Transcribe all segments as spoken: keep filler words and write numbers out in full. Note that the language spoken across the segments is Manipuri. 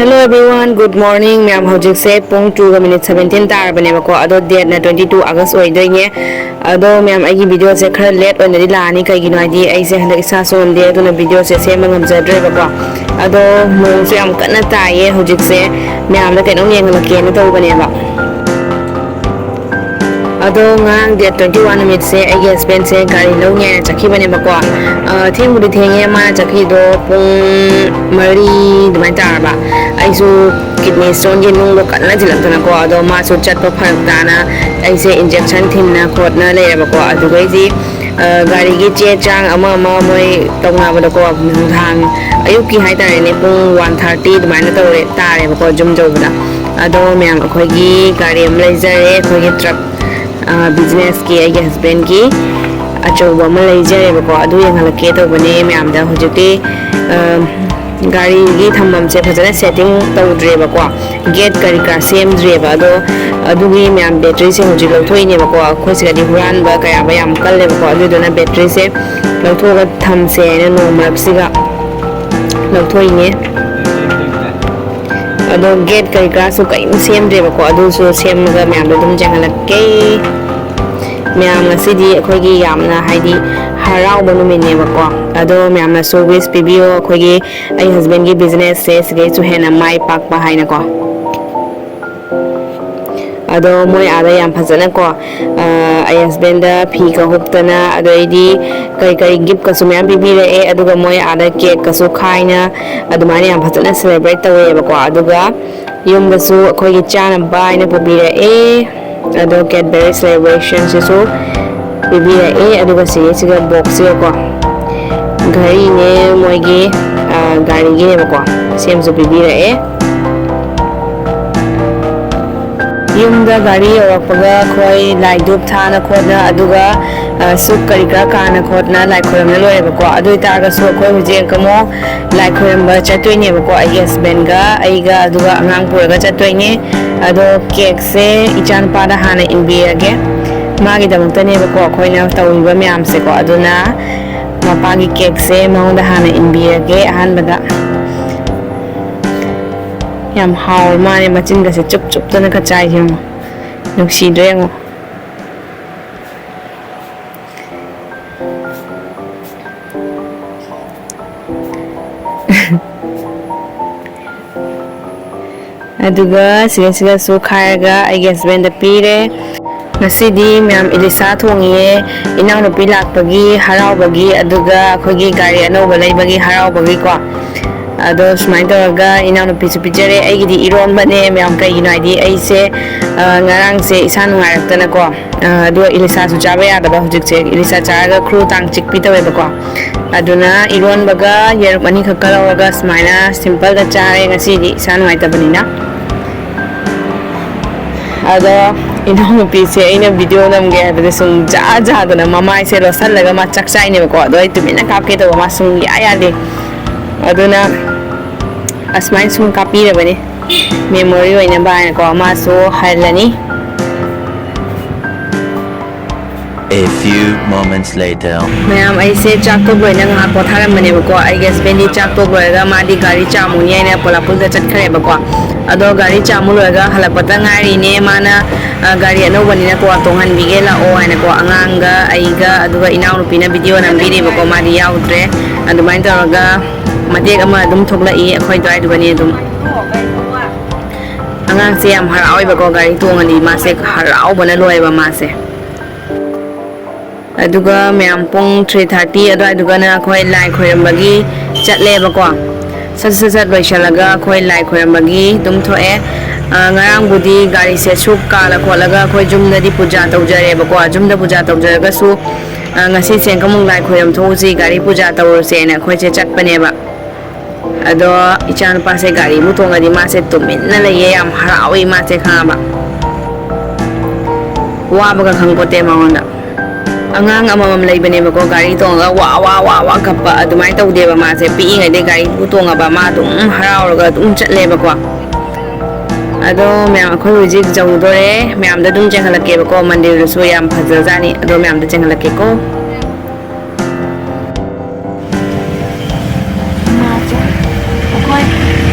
Hello everyone, good morning. ꯃꯌꯥꯝ, ꯍꯧꯖꯤꯛꯁꯦ ꯄꯨꯡ two ꯒ minute seventeen ꯇꯥꯔꯕꯅꯦꯕꯀꯣ꯫ ꯑꯗꯣ date ꯅ twenty two August ꯑꯣꯏꯗꯣꯏꯅꯦ꯫ ꯑꯗꯣ ꯃꯌꯥꯝ, ꯑꯩꯒꯤ video ꯁꯦ ꯈꯔ late ꯑꯣꯏꯅꯗꯤ ꯂꯥꯛꯑꯅꯤ, ꯀꯩꯒꯤꯅꯣ ꯍꯥꯏꯗꯤ ꯑꯩꯁꯦ ꯍꯟꯗꯛ ꯏꯁꯥꯁꯨ ꯉꯝꯗꯦ, ꯑꯗꯨꯅ video ꯁꯦ ꯁꯦꯝꯕ ꯉꯝꯖꯗ꯭ꯔꯦꯕꯀꯣ꯫ ꯑꯗꯣ ꯅꯣꯡꯁꯨ ꯌꯥꯝ ꯀꯟꯅ ꯇꯥꯏꯌꯦ ꯍꯧꯖꯤꯛꯁꯦ, ꯃꯌꯥꯝꯗ ꯀꯩꯅꯣꯝ ꯌꯦꯡꯍꯜꯂꯛꯀꯦꯅ ꯇꯧꯕꯅꯦꯕ꯫ ꯑꯗꯣ ꯉꯔꯥꯡ date twenty one ꯅꯨꯃꯤꯠꯁꯦ ꯑꯩꯒꯤ husband ꯁꯦ ꯒꯥꯔꯤ ꯂꯧꯅꯤ ꯍꯥꯏꯅ ꯆꯠꯈꯤꯕꯅꯦꯕꯀꯣ꯫ ꯑ, ꯊꯦꯡꯕꯨꯗꯤ ꯊꯦꯡꯉꯦ, ꯃꯥꯅ ꯆꯠꯈꯤꯗꯣ ꯄꯨꯡ ꯃꯔꯤ ꯑꯗꯨꯃꯥꯏꯅ ꯇꯥꯔꯕ꯫ ꯑꯩꯁꯨ kidney stone ꯒꯤ ꯅꯨꯡꯗꯣ ꯀꯟꯅ ꯊꯤꯜꯂꯛꯇꯅꯀꯣ, ꯑꯗꯣ ꯃꯥꯁꯨ ꯆꯠꯄ ꯐꯔꯛ ꯇꯥꯅ ꯑꯩꯁꯦ injection ꯊꯤꯟꯅ ꯈꯣꯠꯅ ꯂꯩꯔꯕꯀꯣ꯫ ꯑꯗꯨꯒꯩꯗꯤ, ꯑ, ꯒꯥꯔꯤꯒꯤ ꯆꯦ ꯆꯥꯡ ꯑꯃ ꯑꯃ ꯃꯣꯏ ꯇꯧꯅꯕꯗꯀꯣ, ꯅꯨꯡꯗꯥꯡ ꯑꯌꯨꯛꯀꯤ ꯍꯥꯏꯇꯥꯔꯦꯅꯦ, ꯄꯨꯡ one thirty ꯑꯗꯨꯃꯥꯏꯅ ꯇꯧꯔꯦ, ꯇꯥꯔꯦꯕꯀꯣ, ꯌꯨꯝ ꯌꯧꯕꯗ꯫ ꯑꯗꯣ ꯃꯌꯥꯝ, ꯑꯩꯈꯣꯏꯒꯤ ꯒꯥꯔꯤ ꯑꯃ ꯂꯩꯖꯔꯦ, ꯑꯩꯈꯣꯏꯒꯤ truck, ꯑ, business ꯀꯤ ꯑꯩꯒꯤ husband ꯒꯤ ꯑꯆꯧꯕ ꯑꯃ ꯂꯩꯖꯔꯦꯕꯀꯣ, ꯑꯗꯨ ꯌꯦꯡꯍꯜꯂꯛꯀꯦ ꯇꯧꯕꯅꯦ ꯃꯌꯥꯝꯗ꯫ ꯍꯧꯖꯤꯛꯇꯤ, ꯑ, ꯒꯥꯔꯤꯒꯤ ꯊꯝꯐꯝꯁꯦ ꯐꯖꯅ setting ꯇꯧꯗ꯭ꯔꯦꯕꯀꯣ, gate ꯀꯔꯤ ꯀꯔꯥ ꯁꯦꯝꯗ꯭ꯔꯤꯑꯕ꯫ ꯑꯗꯣ ꯑꯗꯨꯒꯤ ꯃꯌꯥꯝ battery ꯁꯦ ꯍꯧꯖꯤꯛ ꯂꯧꯊꯣꯛꯏꯅꯦꯕꯀꯣ꯫ ꯑꯩꯈꯣꯏ ꯁꯤꯗꯗꯤ ꯍꯨꯔꯥꯟꯕ ꯀꯌꯥꯕ ꯌꯥꯝ ꯀꯜꯂꯦꯕꯀꯣ, ꯑꯗꯨꯗꯨꯅ battery ꯁꯦ ꯂꯧꯊꯣꯛꯑꯒ ꯊꯝꯁꯦ ꯍꯥꯏꯅ ꯅꯣꯡ ꯃꯔꯛꯁꯤꯒ ꯂꯧꯊꯣꯛꯏꯅꯦ꯫ ꯑꯗꯣ gate ꯀꯔꯤ ꯀꯔꯥꯁꯨ ꯀꯔꯤꯝ ꯁꯦꯝꯗ꯭ꯔꯦꯕꯀꯣ, ꯑꯗꯨꯁꯨ ꯁꯦꯝꯃꯒ ꯃꯌꯥꯝꯗꯣ ꯑꯗꯨꯝ ꯌꯦꯡꯍꯜꯂꯛꯀꯦ꯫ ꯃꯌꯥꯝ, ꯉꯁꯤꯗꯤ ꯑꯩꯈꯣꯏꯒꯤ ꯌꯥꯝꯅ, ꯍꯥꯏꯗꯤ, ꯍꯔꯥꯎꯕ ꯅꯨꯃꯤꯠꯅꯦꯕꯀꯣ꯫ ꯑꯗꯣ ꯃꯌꯥꯝꯅꯁꯨ wish ꯄꯤꯕꯤꯌꯣ, ꯑꯩꯈꯣꯏꯒꯤ, ꯑꯩ husband ꯒꯤ business ꯁꯦ ꯁꯤꯗꯩꯁꯨ ꯍꯦꯟꯅ ꯃꯥꯏ ꯄꯥꯛꯄ ꯍꯥꯏꯅꯀꯣ꯫ ꯑꯗꯣ ꯃꯣꯏ ꯑꯥꯗ ꯌꯥꯝ ꯐꯖꯅꯀꯣ, ꯑ, ꯑꯩ husband ꯗ ꯐꯤ ꯀꯍꯨꯞꯇꯅ, ꯑꯗꯩꯗꯤ ꯀꯔꯤ ꯀꯔꯤ gift ꯀꯁꯨ ꯃꯌꯥꯝ ꯄꯤꯕꯤꯔꯛꯑꯦ꯫ ꯑꯗꯨꯒ ꯃꯣꯏ ꯑꯥꯗ cake ꯀꯁꯨ ꯈꯥꯏꯅ ꯑꯗꯨꯃꯥꯏꯅ ꯌꯥꯝ ꯐꯖꯅ celebrate ꯇꯧꯋꯦꯕꯀꯣ꯫ ꯑꯗꯨꯒ ꯌꯨꯝꯗꯁꯨ ꯑꯩꯈꯣꯏꯒꯤ ꯆꯥꯅꯕ ꯍꯥꯏꯅ ꯄꯨꯕꯤꯔꯛꯑꯦ꯫ ꯑꯗꯣ Cadbury celebration ꯁꯤꯁꯨ ꯄꯤꯕꯤꯔꯛꯑꯦ꯫ ꯑꯗꯨꯒ ꯁꯤꯒꯤꯁꯤꯒ box ꯁꯤꯒꯀꯣ, ꯘꯔꯤꯅꯦ, ꯃꯣꯏꯒꯤ, ꯑ, ꯒꯥꯔꯤꯒꯤꯅꯦꯕꯀꯣ, ꯁꯦꯝꯁꯨ ꯄꯤꯕꯤꯔꯛꯑꯦ꯫ ꯌꯨꯝꯗ ꯒꯥꯔꯤ ꯌꯧꯔꯛꯄꯒ ꯑꯩꯈꯣꯏ ꯂꯥꯏ ꯙꯨꯞ ꯊꯥꯅ ꯈꯣꯠꯅ, ꯑꯗꯨꯒ, ꯑ, ꯁꯨꯛ ꯀꯔꯤ ꯀꯔꯥ ꯀꯥꯅ ꯈꯣꯠꯅ ꯂꯥꯏ ꯈꯣꯏꯔꯝꯅ ꯂꯣꯏꯔꯦꯕꯀꯣ꯫ ꯑꯗꯨ ꯑꯣꯏꯇꯥꯔꯒꯁꯨ ꯑꯩꯈꯣꯏ ꯍꯧꯖꯤꯛ ꯑꯃꯨꯛ ꯂꯥꯏ ꯈꯣꯏꯔꯝꯕ ꯆꯠꯇꯣꯏꯅꯦꯕꯀꯣ꯫ ꯑꯩꯒꯤ husband ꯒ ꯑꯩꯒ, ꯑꯗꯨꯒ ꯑꯉꯥꯡ ꯄꯨꯔꯒ ꯆꯠꯇꯣꯏꯅꯦ꯫ ꯑꯗꯣ cake ꯁꯦ ꯏꯆꯥꯅꯨꯄꯥꯗ ꯍꯥꯟꯅ ꯏꯟꯕꯤꯔꯒꯦ, ꯃꯥꯒꯤꯗꯃꯛꯇꯅꯦꯕꯀꯣ ꯑꯩꯈꯣꯏꯅ ꯇꯧꯔꯤꯕ ꯃꯌꯥꯝꯁꯦꯀꯣ꯫ ꯑꯗꯨꯅ ꯃꯄꯥꯒꯤ cake ꯁꯦ ꯃꯉꯣꯟꯗ ꯍꯥꯟꯅ ꯏꯟꯕꯤꯔꯒꯦ ꯑꯍꯥꯟꯕꯗ꯫ ꯌꯥꯝ ꯍꯥꯎꯔ ꯃꯥꯅꯦ, ꯃꯆꯤꯟꯒꯁꯦ ꯆꯨꯞ ꯆꯨꯞꯇꯅꯒ ꯆꯥꯏꯁꯦ ꯌꯦꯡꯉꯣ꯫ ꯅꯨꯡꯁꯤꯗ꯭ꯔꯥ ꯌꯦꯡꯉꯣ꯫ ꯑꯗꯨꯒ ꯁꯤꯒ ꯁꯤꯒꯁꯨ ꯈꯥꯏꯔꯒ ꯑꯩꯒꯤ ꯍꯁꯕꯦꯟꯗ ꯄꯤꯔꯦ꯫ ꯉꯁꯤꯗꯤ ꯃꯌꯥꯝ ꯏꯂꯤꯁꯥ ꯊꯣꯡꯉꯤꯌꯦ, ꯏꯅꯥꯎꯅꯨꯄꯤ ꯂꯥꯛꯄꯒꯤ ꯍꯔꯥꯎꯕꯒꯤ, ꯑꯗꯨꯒ ꯑꯩꯈꯣꯏꯒꯤ ꯒꯥꯔꯤ ꯑꯅꯧꯕ ꯂꯩꯕꯒꯤ ꯍꯔꯥꯎꯕꯒꯤꯀꯣ꯫ ꯑꯗꯣ ꯁꯨꯃꯥꯏꯅ ꯇꯧꯔꯒ ꯏꯅꯥꯎꯅꯨꯄꯤꯁꯨ ꯄꯤꯖꯔꯦ꯫ ꯑꯩꯒꯤꯗꯤ ꯏꯔꯣꯟꯕꯅꯦ ꯃꯌꯥꯝ, ꯀꯩꯒꯤꯅꯣ ꯍꯥꯏꯗꯤ ꯑꯩꯁꯦ, ꯑ, ꯉꯔꯥꯡꯁꯦ ꯏꯁꯥ ꯅꯨꯡꯉꯥꯏꯔꯛꯇꯅꯀꯣ, ꯑ, ꯑꯗꯨꯒ ꯏꯂꯤꯁꯥꯁꯨ ꯆꯥꯕ ꯌꯥꯗꯕ ꯍꯧꯖꯤꯛꯁꯦ, ꯏꯂꯤꯁꯥ ꯆꯥꯔꯒ ꯈꯨꯔꯨ ꯇꯥꯡ ꯆꯤꯛꯄꯤ ꯇꯧꯋꯦꯕꯀꯣ꯫ ꯑꯗꯨꯅ ꯏꯔꯣꯟꯕꯒ ꯌꯦꯔꯨꯝ ꯑꯅꯤꯈꯛꯀ ꯂꯧꯔꯒ ꯁꯨꯃꯥꯏꯅ ꯁꯤꯝꯄꯜꯗ ꯆꯥꯔꯦ ꯉꯁꯤꯗꯤ, ꯏꯁꯥ ꯅꯨꯡꯉꯥꯏꯇꯕꯅꯤꯅ꯫ ꯑꯗꯣ ꯏꯅꯥꯎꯅꯨꯄꯤꯁꯦ ꯑꯩꯅ ꯚꯤꯗꯤꯑꯣ ꯅꯝꯒꯦ ꯍꯥꯏꯕꯗ ꯁꯨꯝ ꯖꯥ ꯖꯥꯗꯅ ꯃꯃꯥꯏꯁꯦ ꯂꯣꯠꯁꯜꯂꯒ ꯃꯥ ꯆꯥꯛ ꯆꯥꯏꯅꯦꯕꯀꯣ, ꯑꯗꯣ ꯑꯩ ꯇꯨꯃꯤꯟꯅ ꯀꯥꯞꯀꯦ ꯇꯧꯕ, ꯃꯥ ꯁꯨꯡꯌꯥ ꯌꯥꯗꯦ꯫ ꯑꯗꯨꯅ ꯑꯁꯨꯃꯥꯏꯅ ꯁꯨꯝ ꯀꯥꯞꯄꯤꯔꯕꯅꯤ, ꯃꯦꯃꯣꯔꯤ ꯑꯣꯏꯅꯕ ꯍꯥꯏꯅꯀꯣ꯫ ꯃꯥꯁꯨ ꯍꯜꯂꯅꯤ꯫ A few moments later. ꯃꯌꯥꯝ, ꯑꯩꯁꯦ ꯆꯥꯛꯇꯣ ꯂꯣꯏꯅ ꯉꯥꯏꯍꯥꯛ ꯄꯣꯊꯥꯔꯝꯕꯅꯦꯕꯀꯣ꯫ ꯑꯩꯒꯤ ꯍꯁꯕꯦꯟꯗꯤ ꯆꯥꯛꯇꯣ ꯂꯣꯏꯔꯒ ꯃꯥꯗꯤ ꯒꯥꯔꯤ ꯆꯥꯝꯃꯨꯅꯤ ꯍꯥꯏꯅ ꯄꯣꯂꯥꯄꯨꯜꯗ ꯆꯠꯈ꯭ꯔꯦꯕꯀꯣ꯫ ꯑꯗꯣ ꯒꯥꯔꯤ ꯆꯥꯝꯃꯨ ꯂꯣꯏꯔꯒ ꯍꯜꯂꯛꯄꯇ ꯉꯥꯏꯔꯤꯅꯦ꯫ ꯃꯥꯅ, ꯑ, ꯒꯥꯔꯤ ꯑꯅꯧꯕꯅꯤꯅꯀꯣ, ꯇꯣꯡꯍꯟꯕꯤꯒꯦ ꯂꯥꯛꯑꯣ ꯍꯥꯏꯅꯀꯣ, ꯑꯉꯥꯡꯒ ꯑꯩꯒ, ꯑꯗꯨꯒ ꯏꯅꯥꯎꯅꯨꯄꯤꯅ ꯚꯤꯗꯤꯑꯣ ꯅꯝꯕꯤꯔꯤꯕꯀꯣ, ꯃꯥꯗꯤ ꯌꯥꯎꯗ꯭ꯔꯦ꯫ ꯑꯗꯨꯃꯥꯏꯅ ꯇꯧꯔꯒ ꯃꯇꯦꯛ ꯑꯃ ꯑꯗꯨꯝ ꯊꯣꯛꯂꯛꯏ ꯑꯩꯈꯣꯏ ꯑꯗꯨꯋꯥꯏꯗꯨꯒꯅꯤ ꯑꯗꯨꯝ꯫ ꯑꯉꯥꯡꯁꯦ ꯌꯥꯝ ꯍꯔꯥꯎꯋꯦꯕꯀꯣ, ꯒꯥꯔꯤ ꯇꯣꯡꯉꯗꯤ ꯃꯥꯁꯦ ꯍꯔꯥꯎꯕꯅ ꯂꯣꯏꯑꯦꯕ ꯃꯥꯁꯦ꯫ ꯑꯗꯨꯒ ꯃꯌꯥꯝ, ꯄꯨꯡ three thirty ꯑꯗꯨꯋꯥꯏꯗꯨꯒꯅ ꯑꯩꯈꯣꯏ ꯂꯥꯏ ꯈꯣꯏꯔꯝꯕꯒꯤ ꯆꯠꯂꯦꯕꯀꯣ꯫ ꯁꯠ ꯁꯠ ꯁꯠ ꯂꯣꯏꯁꯤꯜꯂꯒ ꯑꯩꯈꯣꯏ ꯂꯥꯏ ꯈꯣꯏꯔꯝꯕꯒꯤ ꯑꯗꯨꯝ ꯊꯣꯛꯑꯦ꯫ ꯑ, ꯉꯔꯥꯡꯕꯨꯗꯤ ꯒꯥꯔꯤꯁꯦ ꯁꯨꯛ ꯀꯥꯜꯂ ꯈꯣꯠꯂꯒ ꯑꯩꯈꯣꯏ ꯌꯨꯝꯗꯗꯤ ꯄꯨꯖꯥ ꯇꯧꯖꯔꯦꯕꯀꯣ꯫ ꯌꯨꯝꯗ ꯄꯨꯖꯥ ꯇꯧꯖꯔꯒꯁꯨ, ꯑ, ꯉꯁꯤ ꯆꯦꯡꯀꯃꯨꯛ ꯂꯥꯏ ꯈꯣꯏꯔꯝ ꯊꯣꯛꯎꯁꯤ, ꯒꯥꯔꯤ ꯄꯨꯖꯥ ꯇꯧꯔꯨꯁꯦꯅ ꯑꯩꯈꯣꯏꯁꯦ ꯆꯠꯄꯅꯦꯕ꯫ ꯑꯗꯣ ꯏꯆꯥꯅꯨꯄꯥꯁꯦ ꯒꯥꯔꯤꯕꯨ ꯇꯣꯡꯉꯗꯤ ꯃꯥꯁꯦ ꯇꯨꯃꯤꯟꯅ ꯂꯩꯌꯦ, ꯌꯥꯝ ꯍꯔꯥꯎꯏ ꯃꯥꯁꯦ, ꯈꯪꯉꯕ? ꯋꯥꯕꯒ ꯈꯪꯄꯣꯠꯇꯦ ꯃꯉꯣꯟꯗ꯫ ꯑꯉꯥꯡ ꯑꯃꯃꯝ ꯂꯩꯕꯅꯦꯕꯀꯣ, ꯒꯥꯔꯤ ꯇꯣꯡꯉꯒ ꯋꯥ ꯋꯥ ꯋꯥ ꯋꯥ ꯀꯞꯄ ꯑꯗꯨꯃꯥꯏꯅ ꯇꯧꯗꯦꯕ꯫ ꯃꯥꯁꯦ ꯄꯤꯛꯏꯉꯩꯗꯩ ꯒꯥꯔꯤꯕꯨ ꯇꯣꯡꯉꯕ ꯃꯥ ꯑꯗꯨꯝ ꯍꯔꯥꯎꯔꯒ ꯑꯗꯨꯝ ꯆꯠꯂꯦꯕꯀꯣ꯫ ꯑꯗꯣ ꯃꯌꯥꯝ, ꯑꯩꯈꯣꯏ ꯍꯧꯖꯤꯛ ꯌꯧꯗꯣꯔꯦ, ꯃꯌꯥꯝꯗ ꯑꯗꯨꯝ ꯆꯦꯟꯈꯠꯂꯛꯀꯦꯕꯀꯣ꯫ ꯃꯟꯗꯤꯔꯗꯨꯁꯨ ꯌꯥꯝ ꯐꯖꯖꯥꯠꯅꯤ, ꯑꯗꯣ ꯃꯌꯥꯝꯗ ꯆꯦꯟꯈꯠꯂꯛꯀꯦꯀꯣ꯫ ꯃꯥꯁꯦ ꯑꯩꯈꯣꯏ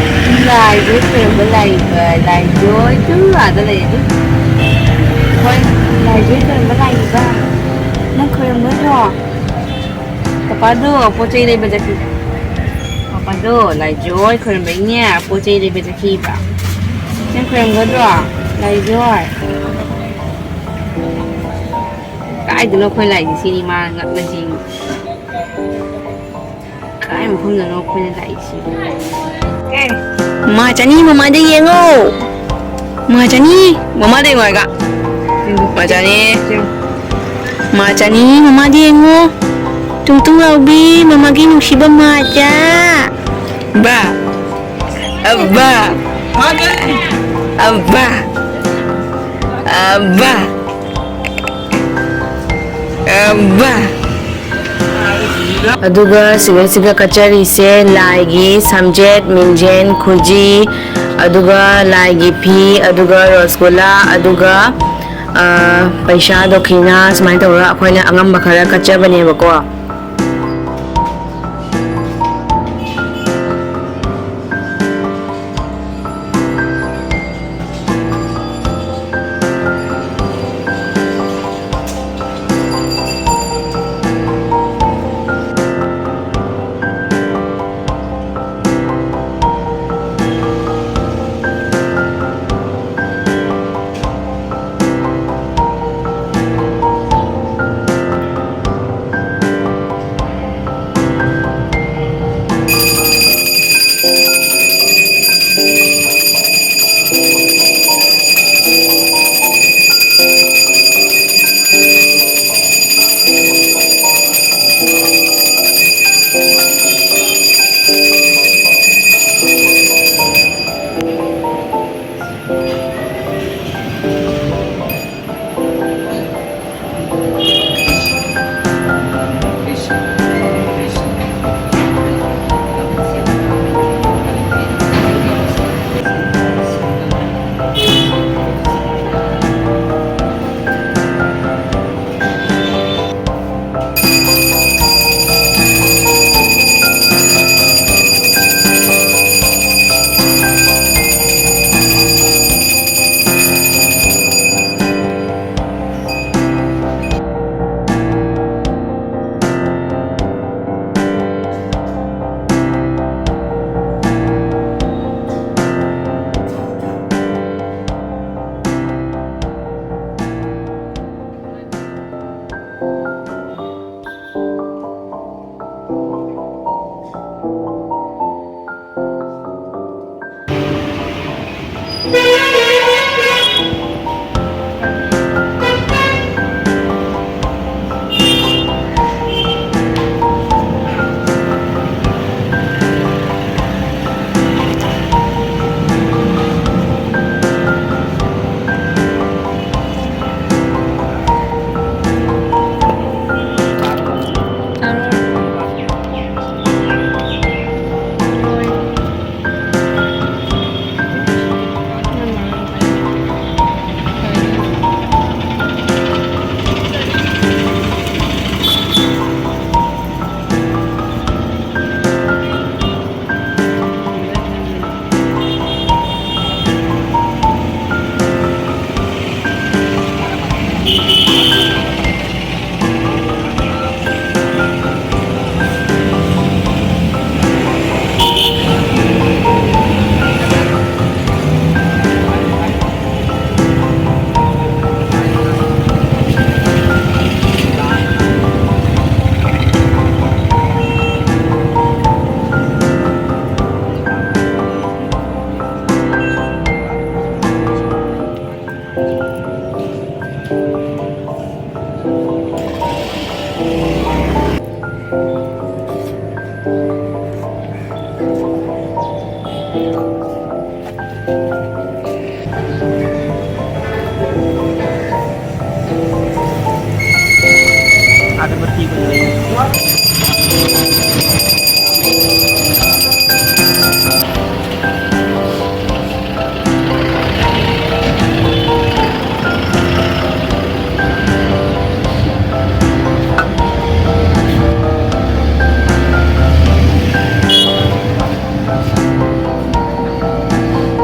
ꯂꯥꯏꯁꯦ ꯈꯣꯏꯔꯝꯕ ꯂꯥꯛꯏꯕ, ꯂꯥꯏ ꯖꯣꯏ ꯇꯨ ꯑꯥꯗ ꯂꯩ ꯑꯗꯨ꯫ ꯍꯣꯏ, ꯂꯥꯏ ꯖꯣꯏ ꯈꯣꯏꯔꯝꯕ ꯂꯥꯛꯏꯕ꯫ ꯅꯪ ꯈꯣꯏꯔꯝꯒꯗ꯭ꯔꯣ? ꯄꯄꯥꯗꯣ ꯄꯣꯠ ꯆꯩ ꯂꯩꯕ ꯆꯠꯈꯤ꯫ ꯄꯄꯥꯗꯣ ꯂꯥꯏ ꯖꯣꯏ ꯈꯣꯏꯔꯝꯕꯩꯅꯦ, ꯄꯣꯠ ꯆꯩ ꯂꯩꯕ ꯆꯠꯈꯤꯕ꯫ ꯅꯪ ꯈꯣꯏꯔꯝꯒꯗ꯭ꯔꯣ? ꯂꯥꯏ ꯖꯣꯏ꯫ ꯀꯥꯏꯗꯅꯣ ꯑꯩꯈꯣꯏ ꯂꯥꯛꯏꯁꯦ, ꯁꯤꯅꯤ ꯃꯥ ꯉꯛꯅꯁꯤ꯫ ꯀꯥꯏ ꯃꯐꯝꯗꯅꯣ ꯑꯩꯈꯣꯏꯅ ꯂꯥꯛꯏꯁꯤ? ꯑꯦ, ꯃꯥ ꯆꯅꯤ ꯃꯃꯥꯗ ꯌꯦꯡꯉꯣ꯫ ꯃꯥ ꯆꯅꯤ ꯃꯃꯥꯗ ꯌꯦꯡꯉꯣ ꯍꯥꯏꯒ꯫ ꯃꯥ ꯆꯅꯤ꯫ ꯃꯥ ꯆꯅꯤ ꯃꯃꯥꯗ ꯌꯦꯡꯉꯣ꯫ ꯇꯨꯡ ꯇꯨꯡ ꯂꯥꯎꯕꯤ ꯃꯃꯥꯒꯤ ꯅꯨꯡꯁꯤꯕ ꯃꯥꯆꯥ꯫ ꯕꯥ꯫ ꯑꯕꯥ꯫ ꯑꯕꯥ꯫ ꯑꯕꯥ꯫ ꯑꯕꯥ꯫ ꯑꯗꯨꯒ ꯁꯤꯒ ꯁꯤꯒ ꯀꯠꯆꯔꯤꯁꯦ ꯂꯥꯏꯒꯤ ꯁꯝꯖꯦꯠ, ꯃꯤꯡꯖꯦꯟ, ꯈꯨꯖꯤ, ꯑꯗꯨꯒ ꯂꯥꯏꯒꯤ ꯐꯤ, ꯑꯗꯨꯒ ꯔꯣꯁꯒꯨꯂꯥ, ꯑꯗꯨꯒ, ꯑ, ꯄꯩꯁꯥ, ꯗꯣꯈꯤꯅꯥ, ꯁꯨꯃꯥꯏꯅ ꯇꯧꯔꯒ ꯑꯩꯈꯣꯏꯅ ꯑꯉꯝꯕ ꯈꯔ ꯀꯠꯆꯕꯅꯦꯕꯀꯣ꯫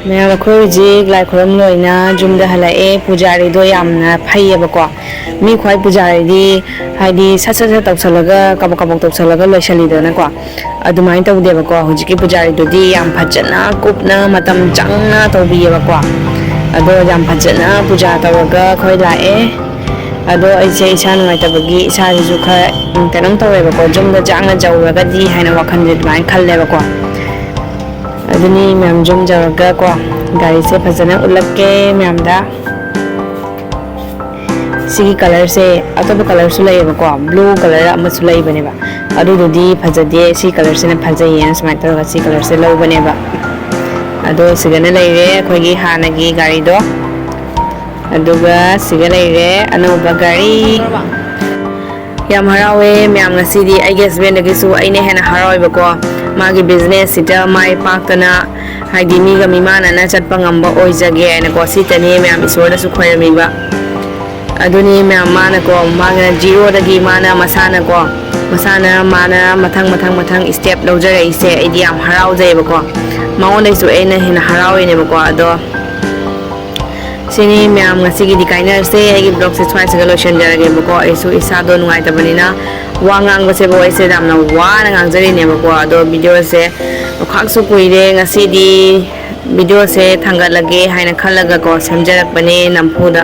ꯃꯌꯥꯝ, ꯑꯩꯈꯣꯏ ꯍꯧꯖꯤꯛ ꯂꯥꯏ ꯈꯨꯔꯨꯝ ꯂꯣꯏꯅ ꯌꯨꯝꯗ ꯍꯜꯂꯛꯑꯦ꯫ ꯄꯨꯖꯥꯔꯤꯗꯣ ꯌꯥꯝꯅ ꯐꯩꯌꯦꯕꯀꯣ꯫ ꯃꯤ ꯈ꯭ꯋꯥꯏ ꯄꯨꯖꯥꯔꯤꯗꯤ ꯍꯥꯏꯗꯤ ꯁꯠ ꯁꯠ ꯁꯠ ꯇꯧꯁꯜꯂꯒ, ꯀꯕꯛ ꯀꯕꯛ ꯇꯧꯁꯜꯂꯒ ꯂꯣꯏꯁꯜꯂꯤꯗꯅꯀꯣ꯫ ꯑꯗꯨꯃꯥꯏꯅ ꯇꯧꯗꯦꯕꯀꯣ꯫ ꯍꯧꯖꯤꯛꯀꯤ ꯄꯨꯖꯥꯔꯤꯗꯨꯗꯤ ꯌꯥꯝ ꯐꯖꯅ ꯀꯨꯞꯅ ꯃꯇꯝ ꯆꯪꯅ ꯇꯧꯕꯤꯌꯦꯕꯀꯣ꯫ ꯑꯗꯣ ꯌꯥꯝ ꯐꯖꯅ ꯄꯨꯖꯥ ꯇꯧꯔꯒ ꯑꯩꯈꯣꯏ ꯂꯥꯛꯑꯦ꯫ ꯑꯗꯣ ꯑꯩꯁꯦ ꯏꯁꯥ ꯅꯨꯡꯉꯥꯏꯇꯕꯒꯤ ꯏꯁꯥꯁꯤꯁꯨ ꯈꯔ ꯀꯩꯅꯣꯝ ꯇꯧꯋꯦꯕꯀꯣ꯫ ꯌꯨꯝꯗ ꯆꯥꯛꯅ ꯌꯧꯔꯒꯗꯤ ꯍꯥꯏꯅ ꯋꯥꯈꯜꯁꯦ ꯑꯗꯨꯃꯥꯏꯅ ꯈꯜꯂꯦꯕꯀꯣ꯫ ꯑꯗꯨꯅꯤ ꯃꯌꯥꯝ, ꯌꯨꯝ ꯌꯧꯔꯒꯀꯣ ꯒꯥꯔꯤꯁꯦ ꯐꯖꯅ ꯎꯠꯂꯛꯀꯦ ꯃꯌꯥꯝꯗ꯫ ꯁꯤꯒꯤ ꯀꯂꯔꯁꯦ ꯑꯇꯣꯞꯄ ꯀꯂꯔꯁꯨ ꯂꯩꯌꯦꯕꯀꯣ, ꯕ꯭ꯂꯨ ꯀꯂꯔ ꯑꯃꯁꯨ ꯂꯩꯕꯅꯦꯕ꯫ ꯑꯗꯨꯗꯨꯗꯤ ꯐꯖꯗꯦ, ꯁꯤ ꯀꯂꯔꯁꯤꯅ ꯐꯖꯩꯌꯦꯅ ꯁꯨꯃꯥꯏꯅ ꯇꯧꯔꯒ ꯁꯤ ꯀꯂꯔꯁꯦ ꯂꯧꯕꯅꯦꯕ꯫ ꯑꯗꯣ ꯁꯤꯗꯅ ꯂꯩꯔꯦ ꯑꯩꯈꯣꯏꯒꯤ ꯍꯥꯟꯅꯒꯤ ꯒꯥꯔꯤꯗꯣ, ꯑꯗꯨꯒ ꯁꯤꯒ ꯂꯩꯔꯦ ꯑꯅꯧꯕ ꯒꯥꯔꯤ꯫ ꯌꯥꯝ ꯍꯔꯥꯎꯋꯦ ꯃꯌꯥꯝ, ꯉꯁꯤꯗꯤ ꯑꯩꯒꯤ ꯍꯁꯕꯦꯟꯗꯒꯤꯁꯨ ꯑꯩꯅ ꯍꯦꯟꯅ ꯍꯔꯥꯎꯋꯦꯕꯀꯣ꯫ ꯃꯥꯒꯤ ꯕꯤꯖꯤꯅꯦꯁꯁꯤꯗ ꯃꯥꯏ ꯄꯥꯛꯇꯅ, ꯍꯥꯏꯗꯤ ꯃꯤꯒ ꯃꯤꯃꯥꯟꯅꯅ ꯆꯠꯄ ꯉꯝꯕ ꯑꯣꯏꯖꯒꯦ ꯍꯥꯏꯅꯀꯣ, ꯁꯤꯇꯅꯤ ꯃꯌꯥꯝ ꯏꯁꯣꯔꯗꯁꯨ ꯈꯣꯏꯔꯝꯃꯤꯕ꯫ ꯑꯗꯨꯅꯤ ꯃꯌꯥꯝ, ꯃꯥꯅꯀꯣ, ꯃꯥꯅ ꯖꯤꯔꯣꯗꯒꯤ ꯃꯥꯅ ꯃꯁꯥꯅꯀꯣ, ꯃꯁꯥꯅ ꯃꯥꯅ ꯃꯊꯪ ꯃꯊꯪ ꯃꯊꯪ ꯏꯁꯇꯦꯞ ꯂꯧꯖꯔꯛꯏꯁꯦ ꯑꯩꯗꯤ ꯌꯥꯝ ꯍꯔꯥꯎꯖꯩꯑꯕꯀꯣ꯫ ꯃꯉꯣꯟꯗꯩꯁꯨ ꯑꯩꯅ ꯍꯦꯟꯅ ꯍꯔꯥꯎꯔꯤꯅꯦꯕꯀꯣ꯫ ꯑꯗꯣ ꯁꯤꯅꯤ ꯃꯌꯥꯝ, ꯉꯁꯤꯒꯤꯗꯤ ꯀꯥꯏꯅꯔꯁꯦ꯫ ꯑꯩꯒꯤ ꯕ꯭ꯂꯣꯒꯁꯦ ꯁ꯭ꯋꯥꯏꯁꯤꯒ ꯂꯣꯏꯁꯤꯟꯖꯔꯒꯦꯕꯀꯣ꯫ ꯑꯩꯁꯨ ꯏꯁꯥꯗꯣ ꯅꯨꯡꯉꯥꯏꯇꯕꯅꯤꯅ ꯋꯥ ꯉꯥꯡꯕꯁꯦꯕꯨ ꯑꯩꯁꯦ ꯌꯥꯝꯅ ꯋꯥꯅ ꯉꯥꯡꯖꯔꯤꯅꯦꯕꯀꯣ꯫ ꯑꯗꯣ ꯚꯤꯗꯤꯑꯣꯁꯦ ꯈꯥꯛꯁꯨ ꯀꯨꯏꯔꯦ, ꯉꯁꯤꯗꯤ ꯚꯤꯗꯤꯑꯣꯁꯦ ꯊꯥꯡꯒꯠꯂꯒꯦ ꯍꯥꯏꯅ ꯈꯜꯂꯒꯀꯣ ꯁꯦꯝꯖꯔꯛꯄꯅꯦ ꯅꯝꯐꯨꯗ꯫